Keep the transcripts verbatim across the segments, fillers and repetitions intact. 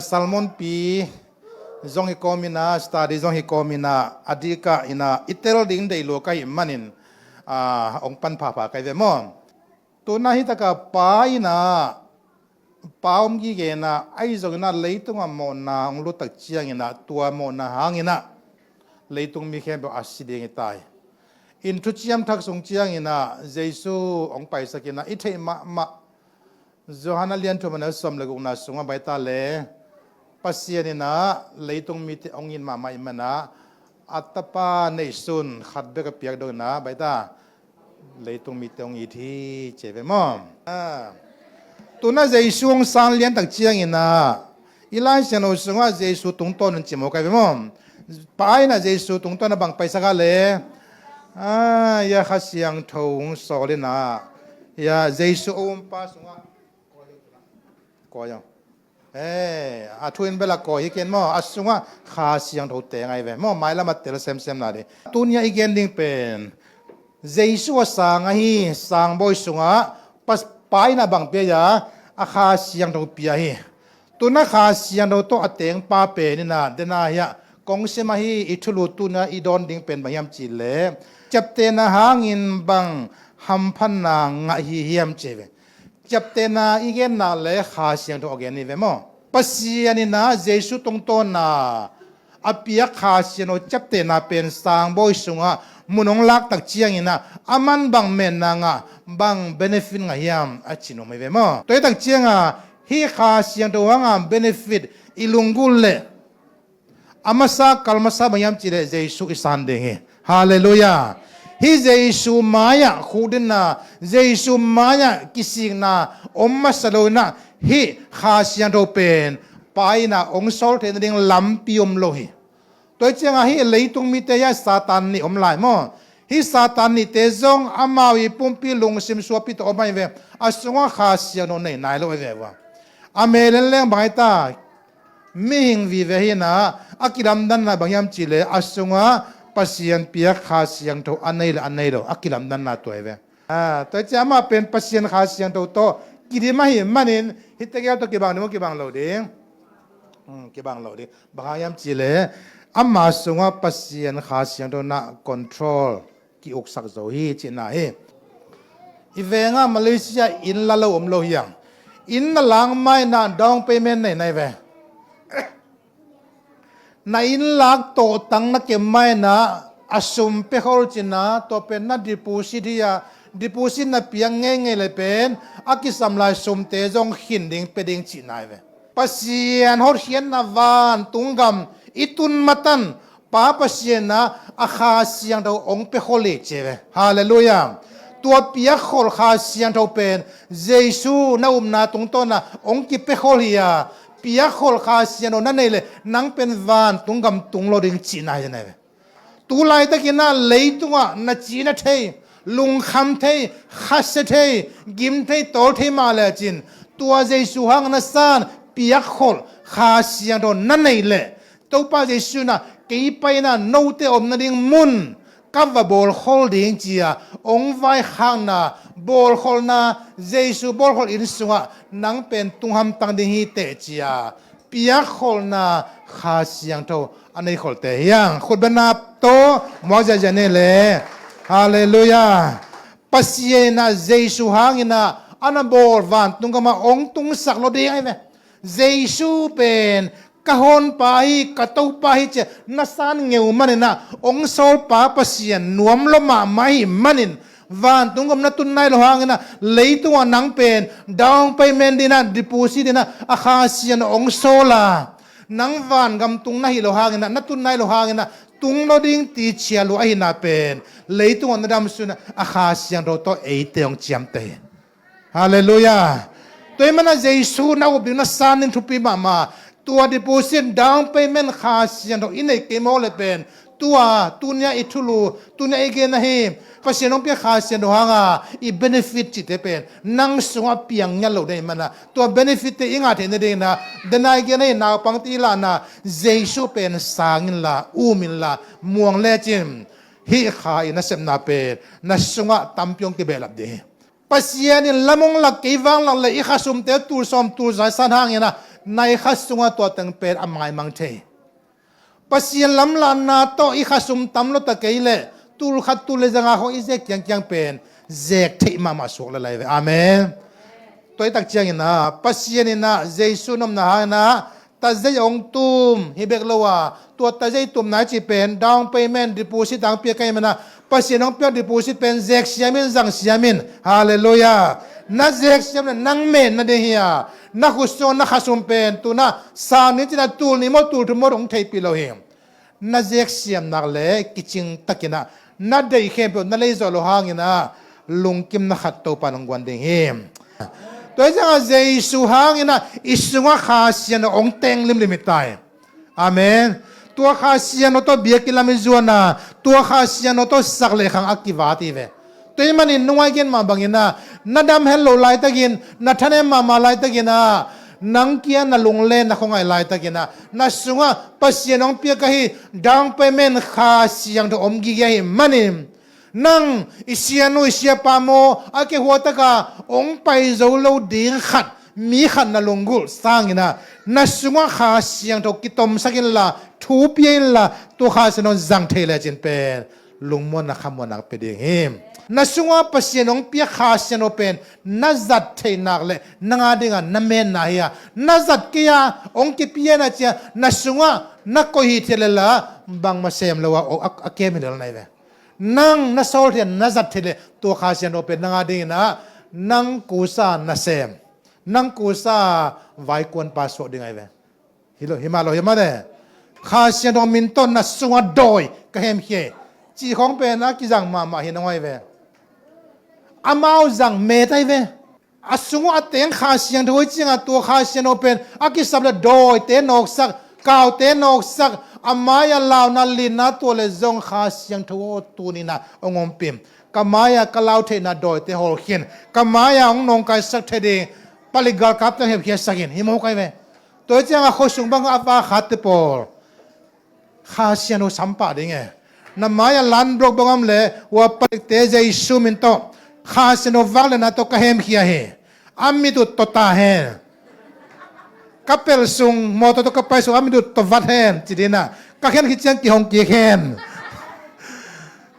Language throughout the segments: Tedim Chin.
Sermon pi zong hi kawm in ah, study zong hi kawm in ah, a dikah in ah i tel ding deih lua ka hih manin, ah, hong pan phapha ka hi ve maw. Tu-in ah hi takah Pa in ah, Pa om gige in ah, ahi zongin ah leitungah mawhna hong lut tak ciangin ah, tua mawhna hangin ah leitung mi khempeuh a si ding hi ta hi. In thuciam thak sung ciangin ah Jesu hong paisak in ah, i theih mahmah Johan a lian thum a neu sawm le gukna sungah, baita le, Pasian in ah leitung mite hong it mahmah ahih manin ah, a Tapa neihsun khat bek a piak dongin ah, baita, leitung mite hong it hi, ci hi ve maw. Ah. Tu-in ah Jesu hong san lian tak ciangin ah, i Lai Siangtho sungah Jesu tungtawn in cimawh ka hi ve maw. Pa in ah Jesu tungtawn ah bang paisak a le, ah, ya Kha Siangtho hong sawl in ah, ya Jesu a um pa sungah, kua ya, eh, a thu in bel a kawi hi ken maw, a sungah Kha Siangtho teng ahi ve maw, mailam a tel semsem na ding. Tuni-a i gen ding pen Jesu a sang ahi, sangbawi sungah Pa, Pa in ah bang pia a, a Kha Siangtho pia hi. Tu-in ah Kha Siangtho tawh a teng pa pen in ah, den a hiah kong sim ahi, i thulu tuni-a i dawn ding pen bang hiam cih leh, ciaptehna hangin bang hamphatna ngah hi hiam, ci hi ve. Ciaptehna i genna le Kha Siangtho a gen hi ve maw. Pasian in ah Jesu tungtawn a a piak Kha Siangtho ciaptehna pen sangbawi sungah mun hong lak tak ciangin ah, aman bang metna ngah, bang benefit ngah hiam, a ci nuam hi ve maw. Tua hi tak ciangin ah, hih Kha Siangtho hanga benefit i lunggulh leh, a masa, kal masa bang hiam cih leh Jesu i san ding hi. Halleluiah. Hih Jesu mai-ah khukdinna, Jesu mai-ah kisikna om masa lo in ah, hih Kha Siangtho pen Pa in ah hong sawl theihna ding lampi om lo hi. Tua hi ciangin ah hih leitung mite hiah Satan nih om lai maw. Hih Satan nihte zong amau i pumpi lungsim suahpi tawh om ahi ve. A sungah Kha Siangtho nei nai lo ahi ve ua. A mel en leng bang hi ta, mihing vive hi in ah, a kilamdanna bang hiam cih leh, a sungah Pasian piak Kha Siangtho a nei le a nei lo, a kilamdanna tua hi ve. Ah, tua hi ciangin amah pen Pasian Kha Siangtho tawh kidim ahih manin, hih tegel tawh kibang ding maw, kibang lo ding. Hmm, kibang lo ding. Bang hang hiam cih leh, ama sungah Pasian Kha Siangtho in ah control, ki-uksak zo hi cihna hi. I vengah Malaysia inn la lo om lo hi hang. Inn na lak ma in ah down payment nei nai ve. Na inn lak tawhtang na kem ma in ah, a sum pia khol cihna, tua pen na deposit hi a, deposit na piak ngeingei leh pen a kisam lai sumte zong khin ding, pia ding cihna hi ve. Pasian hotkhiatna vantung gam i tun matan, Pa Pasian in ah a Kha Siangtho hong pia khol hi, ci hi ve. Halleluiah. Tua piak khol Kha Siangtho pen Jesu na upna tungtawn ah hong kipia khol hi a, piak khol Kha Siangtho na neih leh nang pen vantung gam tung lo ding cihna hi ve. Tu laitak in ah leitungah na cina thei, lungkham thei, khasia thei, gim thei, tawl thei mah lecin, tua Jesu hang na san piak khol Kha Siangtho na neih leh, Topa Jesu in ah, kei pai in ah note om nading mun ka va bawlkhol ding, ci a hong vaikhakna, bawlkholna, Jesu bawlkhol inn sungah nang pen tung hamtang ding hi teh, ci a piak kholna Kha Siangtho a nei kholte hi hang. Khutbetna tawh muak ziahziah ni leh. Halleluiah. Pasian in ah Jesu hang in ah a na bawl vantung gam ah hong tungsak lo ding ahi ve. Jesu pen ka honpa hi, ka Topa hi, ci a na san ngeu man in ah, hong sawl Pa Pasian nuam lua mahmah ahih manin, vantung gam na tun nai lo hang in ah, leitungah nang pen down payment ding in ah, deposit ding in ah, a Kha Siangtho hong sawl a, nang vangam tung na hih lo hang in ah, na tun nai lo hang in ah, tung lo ding ti chia lua ahihna pen, leitungah na dam sun ah, a Kha Siangtho tawh eite hong ciamteh hi. Halleluiah. Tua ahih man ah Jesu na up ding, na san ding thupi mahmah. Tua deposit, down payment Kha Siangtho i neih kei mawk leh pen, tua tuni-a i thulu, tuni-a i gen ahi, Pasian hong piak Kha Siangtho hang a i benefit cihte pen nang sungah piang ngiat lo ding ahih man ah, tua benefit-te i ngah theih nading in ah, den a i gen ahi, naupangte i lahna, Jesu pen sang inla, um inla, muang lecin, hih kha i nasepna pen na sungah tampi hong kibehlap ding hi. Pasian in lam hong lak, kei vanglak leh i khasumte tul sawm tul za i san hang in ah, Na i kha sungah tua teng pen a maimang thei. Pasian lamlanna tawh i khasum tam lo ta kei leh tul khat tul le zanga khawng i zek kiangkiang pen zek theih mahmah suak le lai ve. Amen. Tua i tak ciangin ah Pasian in ah Jesu nopna hangin ah tazei hong tum hi bek lo a, tua tazei tumna i cih pen down payment, deposit hong piak ahih manin ah Pasian hong piak deposit pen zek siam in, zang siam in. Halleluiah. Na zek siam le nang men nading hi a, na khut sung na khasum pen tu-in ah sang ni cin ah tul nih maw tul thum maw hong theihpih lo hi. Na zek siam nak le kicing takin ah na deih khempeuh na lei zawh loh hangin ah lungkimna khat Topa in hong guan ding hi. Tua hi ciangah Jesu hangin ah i sungah Kha Siangtho hong teng limlim hi ta hi. Amen. Tua Kha Siangtho tawh biakinn lam i zuan a, tua Kha Siangtho tawh sak le khang a kivat hi ve. Tua ahih manin nung a i gen mah bangin ah na dam het loh laitakin, na thanem mahmah laitakin ah nang kia na lunglenna khawng a i laitakin ah na sungah Pasian hong piak ahi down payment Kha Siangtho om gige ahih manin, nang i sianu i siapa maw, a kihua taka hong pai zo lo ding khat, mi khat na lunggulh sangin ah na sungah Kha Siangtho kitomsak inla, thu pia inla, tua Kha Siangtho zang thei lecin pen lungmuanna khamuanna pia ding hi. Na sungah Pasian hong piak Kha Siangtho pen na zat theih nak le nang a dingah na menna hi a, na zat kei a hong kipia na cia, na sungah na koih hi thei lel a, bangmah sem lo a, a, a kem hi lel na hi ve. Nang na sawl thei, na zat thei le tua Kha Siangtho pen nang a dingin ah nang kusa nasem, nang kusa vaikuanpa suak ding ahi ve. Hi lo, hi mah lo, hi mah le. Kha Siangtho min tawh na sungah dawi ka hemkhia hi, cih khawng pen a kizang mahmah hi nong ahi ve. Amau zang met ahi ve. A sungah a teng Kha Siangtho hi ciangah tua Kha Siangtho pen a kisap le dawite nawksak, kaute nawksak, a mai-ah launa linna tua le zong Kha Siangtho aw tuni-in ah hong ompih in. Ka mai-ah ka lau theihna dawite hawlkhia in. Ka mai-ah hong nawngkaisak thei ding palik galkapte hong hepkhiatsak in. Hi mawk ahi ve. Tua hi ciangah khuasung bang a va khatte pawl Kha Siangtho sam pah ding e. Na mai-ah landblock bang om le, hua palikte Jesu min tawh Kha Siangtho vangliatna tawh ka hemkhia hi. A mit uh tawh ta hen. Ka pelh sung, mawtaw tawh ka pai sung a mit uh tawh vat hen ci ding a, ka khen khit ciang kihong kik hen.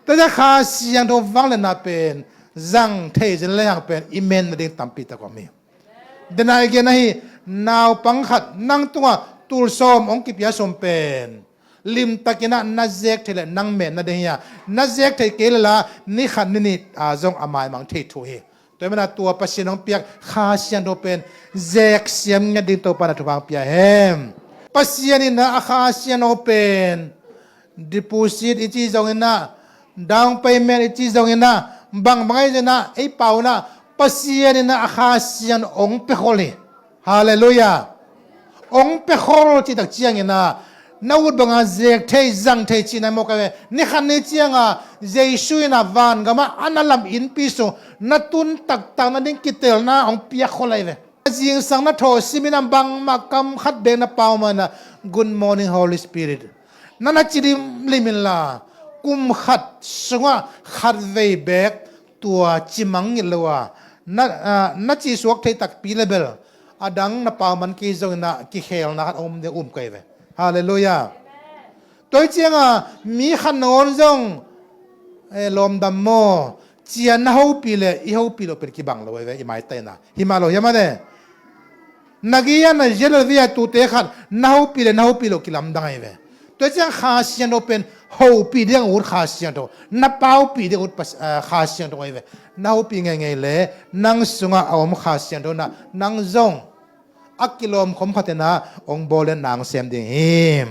Tua ciang Kha Siangtho vangliatna pen zang thei zen le hang pen i men nading tampi tak om hi. Dena i gen ahi, naupang khat nang tungah tul sawm hong kipia sawm pen limtakin ah na zek thei le nang men nading hi a, na zek thei kei le la ni khat ni nih a zong a maimang thei thu hi. Tua hi manin ah tua Pasian hong piak Kha Siangtho pen zek siam ngiat ding Topa in ah thupha hong pia hen. Pasian in ah a Kha Siangtho pen deposit i ci zongin ah, down payment i ci zongin ah, bangbang ahi zongin ah, ei pau in ah Pasian in ah a Kha Siangtho hong pia khol hi. Halleluiah. Hong pia khol cih tak ciangin ah na ut banga zek thei, zang thei cihna hi mawk ahi ve. Ni khat ni ciangah Jesu in ah vangamah a na lam innpi sung na tun taktak nading kitelna hong pia khol ahi ve. Zingsang na thawh simin ah bangmah kam khat beek na pau manin ah, Good morning, Holy Spirit. Na na ci limlim inla, kum khat sungah khat vei beek tua ci mang ngit lo a, na, ah, na ci suak thei takpi le bel, a dang na pau man kei zongin ah kikhelna khat om ding um kei ve. Halleluiah. Tua hi ciangah mi khat nangawn zong, eh, lawmdam maw, cia na hopih le i hopih loh pen kibang lo ahi ve, i maitai in ah. Hi mah lo hiam a ne? Na gei-a na zia le vei-a tute khat na hopih le na hopih loh kilamdang ahi ve. Tua hi ciang Kha Siangtho pen hopih ding a ut Kha Siangtho, na paupih ding a ut Pas-, ah, Kha Siangtho ahi ve. Na hopih ngeingei le nang sungah a om Kha Siangtho in ah nang zong a kilawm khom khat in ah hong bawl le na hong sem ding hi.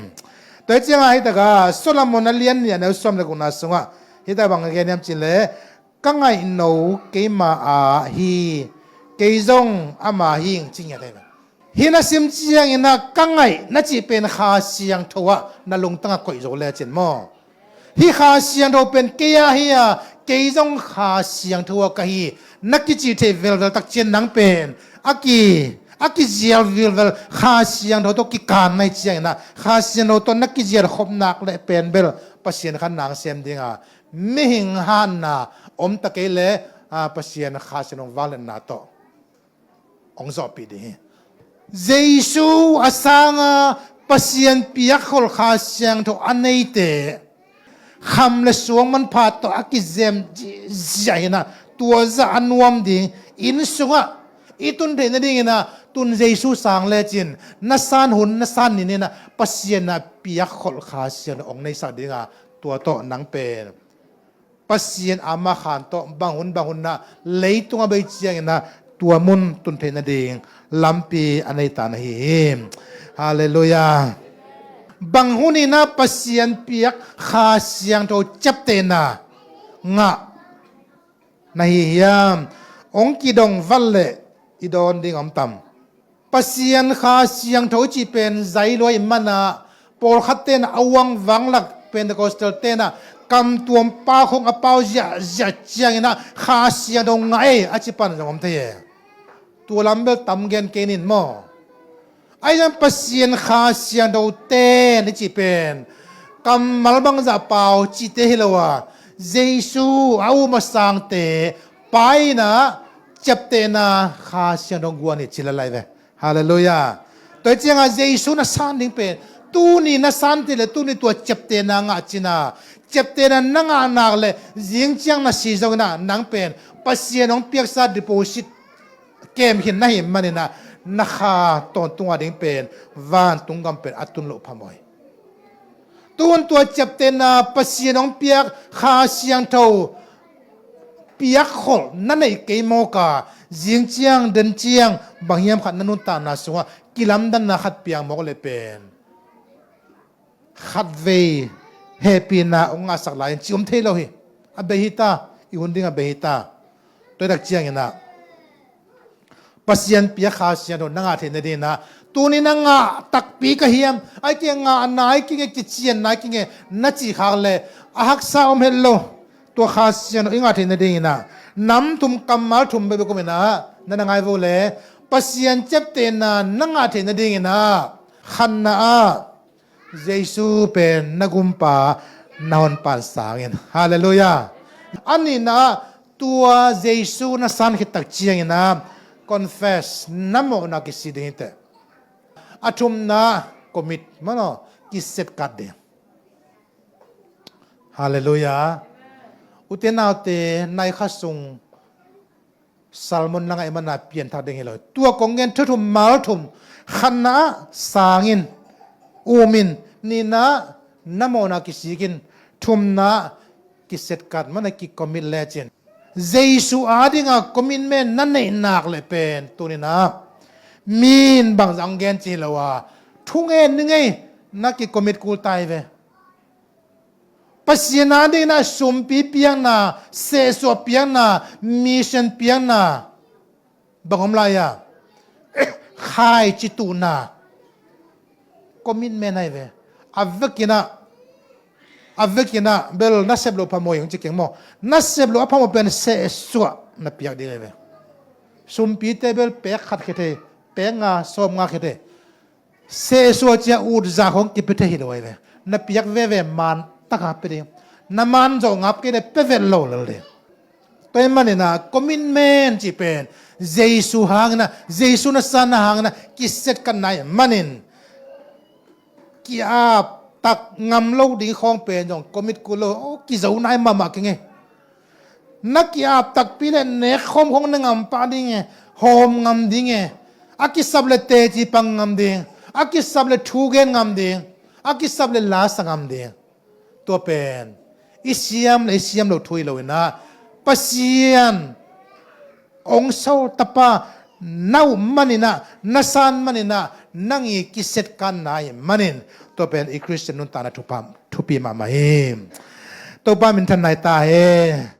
Tua hi ciangah hi takah Solomon a lian nih a neu sawm le gukna sungah hi tak bang a gen hiam cih leh, ka ngaihno keima aa hi, kei zong ama hi ing ci ngiat ahi ve. Hih na sim ciangin ah ka ngaih na cih pen Kha Siangtho ah na lungtangah koih zo lecin maw, hih Kha Siangtho pen kei a hi a, kei zong Kha Siangtho a ka hi, na kici thei velvel tak ciang nang pen a ki, a kizial vilvel Kha Siangtho tawh kikan na hi ciangin ah, Kha Siangtho tawh na kizial khop nak le pen bel Pasian khan na hong sem ding a, mihing hanna om ta kei le, ah, Pasian Kha Siangtho vangliatna tawh hong zawhpih ding hi. Jesu a sanga Pasian piakkholh Kha Siangtho a neite kham le suang manpha tawh a kizem ziahziah inah tua zah a nuam ding inn sungah i tun theih nadinginah tun Jesu sang lecin na san hun na san ni inah Pasian a piakkholh Kha Siangtho hong neisak dinga tua tawh nang pen Pasian ama khan tawh bang hun bang hun ah leitung a bei cianginah tua mun tun theih nading lampi a nei ta na hi hi. Halleluiah. Bang hun inah Pasian piak Kha Siangtho ciaptehna ngah na hi hiam? Hong kidong vat leh i dawn ding a om tam? Pasian Kha Siangtho i cih pen zai lua i manah pawlkhat tenah a uang vanglak Pentecostal tenah kamtuam pau khong a pau ziahziah cianginah Kha Siangtho ngah ei a ci pan zong om thei e. Tua lam bel tam gen kei nin maw? Ahi zong Pasian Kha Siangtho ten i cih pen kammal bangzah pau cihte hi lo a, Jesu a um a sangte Pa inah ciaptehna Kha Siangtho guan hi ci lalai ve. Halleluiah. Tua hi cianga Jesu na san ding pen tuni na sante le tuni tua ciaptehna ngah cina ciaptehna na ngah nak le zing ciang na si zonginah nang pen Pasian hong piaksa deposit kem khin na hi maninah na kha tawntunga ding pen vantung gam pen a tun loh phamawh hi. Tun tua ciaptehna Pasian hong piak Kha Siangtho piakkholh na neih kei mawka zing ciang den ciang bang hiam khat na nuntakna sungah kilamdanna khat piang mawk le pen khatvei hehpihna hong ngahsak lai-in ci om thei lo hi. A bei hi ta, i hun ding a bei hi ta. Tua hi tak cianginah Pasian piak Kha Siangtho na ngah theih nadinginah tuni na ngah takpi ka hiam? Ai kei ngah nai kinge, kician nai kinge na cih khak le a haksa om het lo. Tua Kha Siangtho i ngah theih nadinginah nam thum kammal thum bekbek om inah na na ngai vo le Pasian ciaptehna na ngah theih nadinginah khatna ah Jesu pen na gumpa na honpa in sang in. Halleluiah. A nihna ah tua Jesu na san khit tak cianginah confess na mawhna kisi ding hi teh. A thumna commit maw, kisetkat ding. Halleluiah. Ute naute, nai kha sung sermon na ngaih mana pianthak ding hi lo. Tua kong gen thu thum mal thum, khatna ah sang in, um in, nihna ah na mawhna kisik in, thumna ah kisetkat maw, na kicommit lecin Jesu adinga commitment na neih nak le pen tuninah mi in bangzah hong gen ci hi lo a, thungen ni ngei, na kicommit kul ta hi ve. Pasian adinginah sumpi piakna, sehsuah piakna, mission piakna, bang om lai-a khaici tuhna, commitment ahi ve. A vekinah a vekinah bel na sep loh phamawh hi hong ci keng maw? Na sep loh a phamawh pen sehsuah na piak ding ahi ve. Sumpite bel pek khat khia thei, pek nga, sawm nga khia thei. Sehsuah cia ut zak hong kipia thei hi lo ahi ve. Na piak veve man taka pia ding. Na man zawh ngap kei le pia vet lo lel ding. Tua hi maninah commitment cih pen Jesu hanginah, Jesu na sanna hanginah kisetkatna hi manin ki-ap tak ngam lo ding khawng pen zong commit kul lo, oh, kizo nai mahmah keng e. Na ki-ap takpi le nek khawm khawng na ngam pah ding e, hawm ngam ding e. A kisap le teci pang ngam ding, a kisap le thu gen ngam ding, a kisap le la sa ngam ding. Tua pen i siam le i siam lo thu hi loinah Pasian hong so tapa na up maninah, na san maninah nang i kisetkanna hi manin tua pen i Khristian nuntakna thupa, thupi mahmah hi. Topa minthanna hi ta hi.